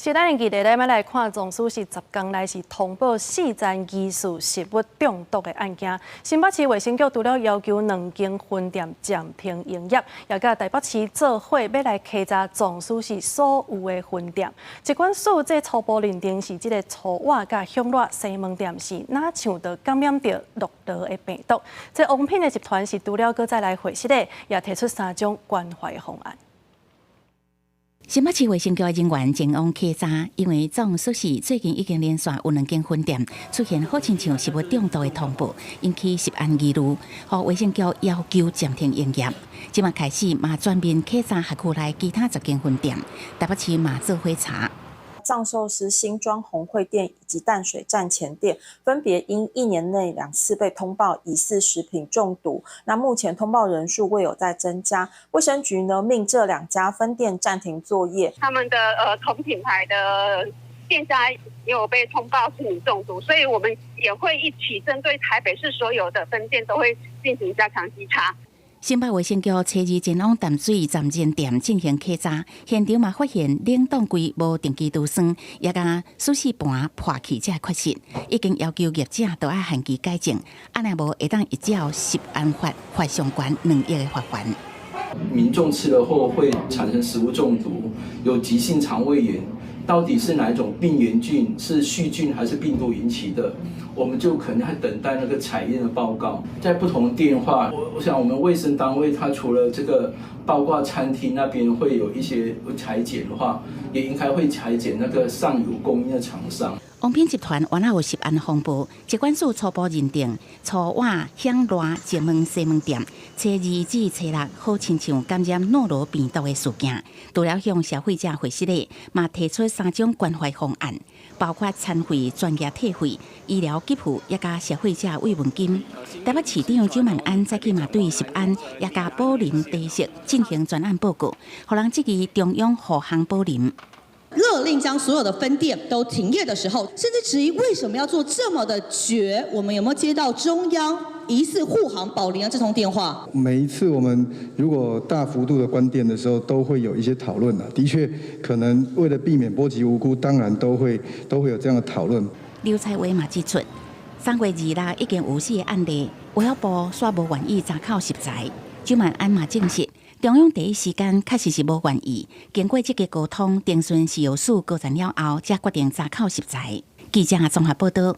是咱記得咧，欲來看藏書是10工內是通報四宗疑似食物中毒的案件。新北市衛生局除了要求兩間分店暫停營業，也佮台北市做伙欲來稽查藏書市所有的分店。疾管署這初步認定是這个粗碗佮響熱西門店是若像著感染著諾羅的病毒。這王品的集團是除了閣再來回釋的，也提出三種關懷方案。新北市衛生局的人員前往稽查，因為藏壽司最近已經連續有兩間分店出現好親像食物中毒的通報，引起食安疑慮，予衛生局要求暫停營業。這馬開始嘛全面稽查轄區內其他10間分店，台北市嘛做伙查。藏壽司新莊宏匯店以及淡水站前店，分別因一年內兩次被通報疑似食品中毒。那目前通報人數未有再增加，衛生局呢命這兩家分店暫停作業。他們的同品牌的店家也有被通報食品中毒，所以我們也會一起針對台北市所有的分店都會進行加強稽查。新北衛生局初二前往淡水站前店進行稽查，現場嘛發現冷凍櫃無定期除霜，也佮壽司盤破去這缺失，已經要求業者都愛限期改正，按呢無會當依照食安法罰上懸2億的罰鍰。民眾吃了後會產生食物中毒，有急性腸胃炎，到底是哪一種病原菌，是細菌還是病毒引起的？我們就可能還等待那個採驗的報告。在不同電話，我想我們衛生單位，它除了這個包括餐廳那邊會有一些採檢的話，也應該會採檢那個上游供應的廠商。王品集團原來有食安風暴，疾管署初步認定粗碗響熱前門西門店，初二至初六好親像感染諾羅病毒的事件，除了向消費者回釋的，嘛提出三種關懷方案，包括餐費全額退費、醫療給付，也佮消費者慰問金。台北市長蔣萬安早起嘛對食安也佮寶林茶食進行專案報告，予人質疑中央護航寶林。勒令將所有的分店都停業的時候，甚至質疑為什麼要做這麼的絕？我們有沒有接到中央疑似護航寶林的這通電話？每一次我們如果大幅度的關店的時候，都會有一些討論。的確，可能為了避免波及無辜，當然都會有這樣的討論。劉彩薇嘛指出，3月26已經有四個案例，衛福部煞無願意查扣食材。蔣萬安嘛證實，中央第一時間確實是無願意，經過積極溝通，徵詢食藥署高層了後，才決定查扣食材。記者綜合報道。